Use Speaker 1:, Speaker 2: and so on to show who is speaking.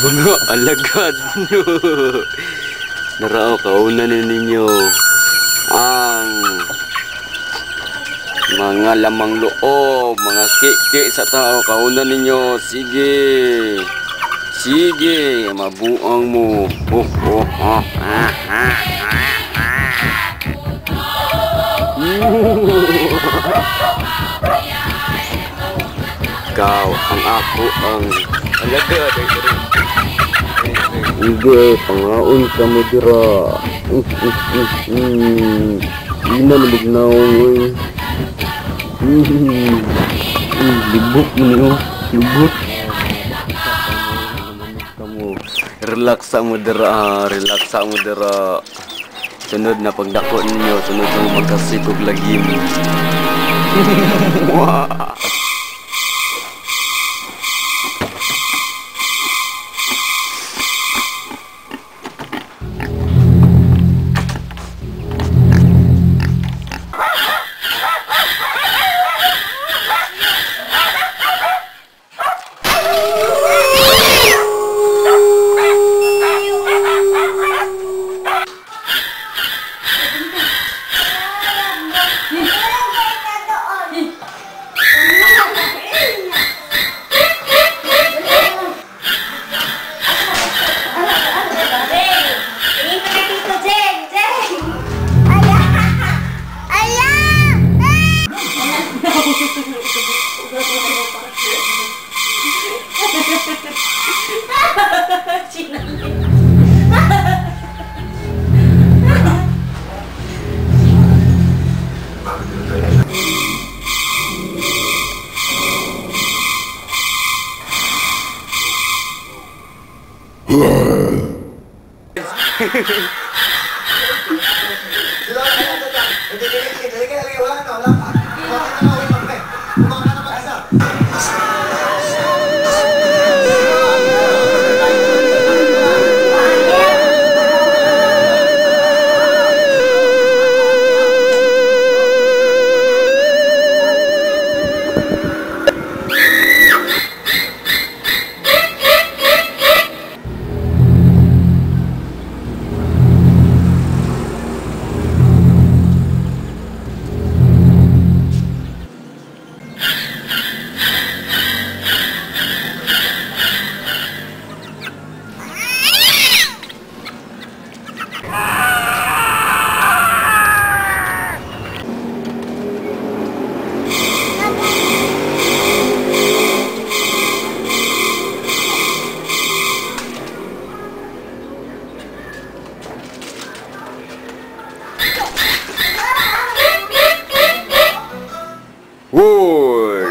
Speaker 1: Mga alagad. Narao, kauna ni ninyo ang mga lamang loob, mga kiki sa tao, kauna ninyo. Sige. Sige, mabuang mo. Oh, oh, oh. Ah, ah, ah, ah. Ikaw ang ako ang alagad. Hindi, pangaon ka mo dira. Ina na magnaong, oy. Libot mo niyo. Libot. Relax mo dira, relax mo dira. Sunod na pagdako ninyo, sunod na magkasikog lagi mo. Uy!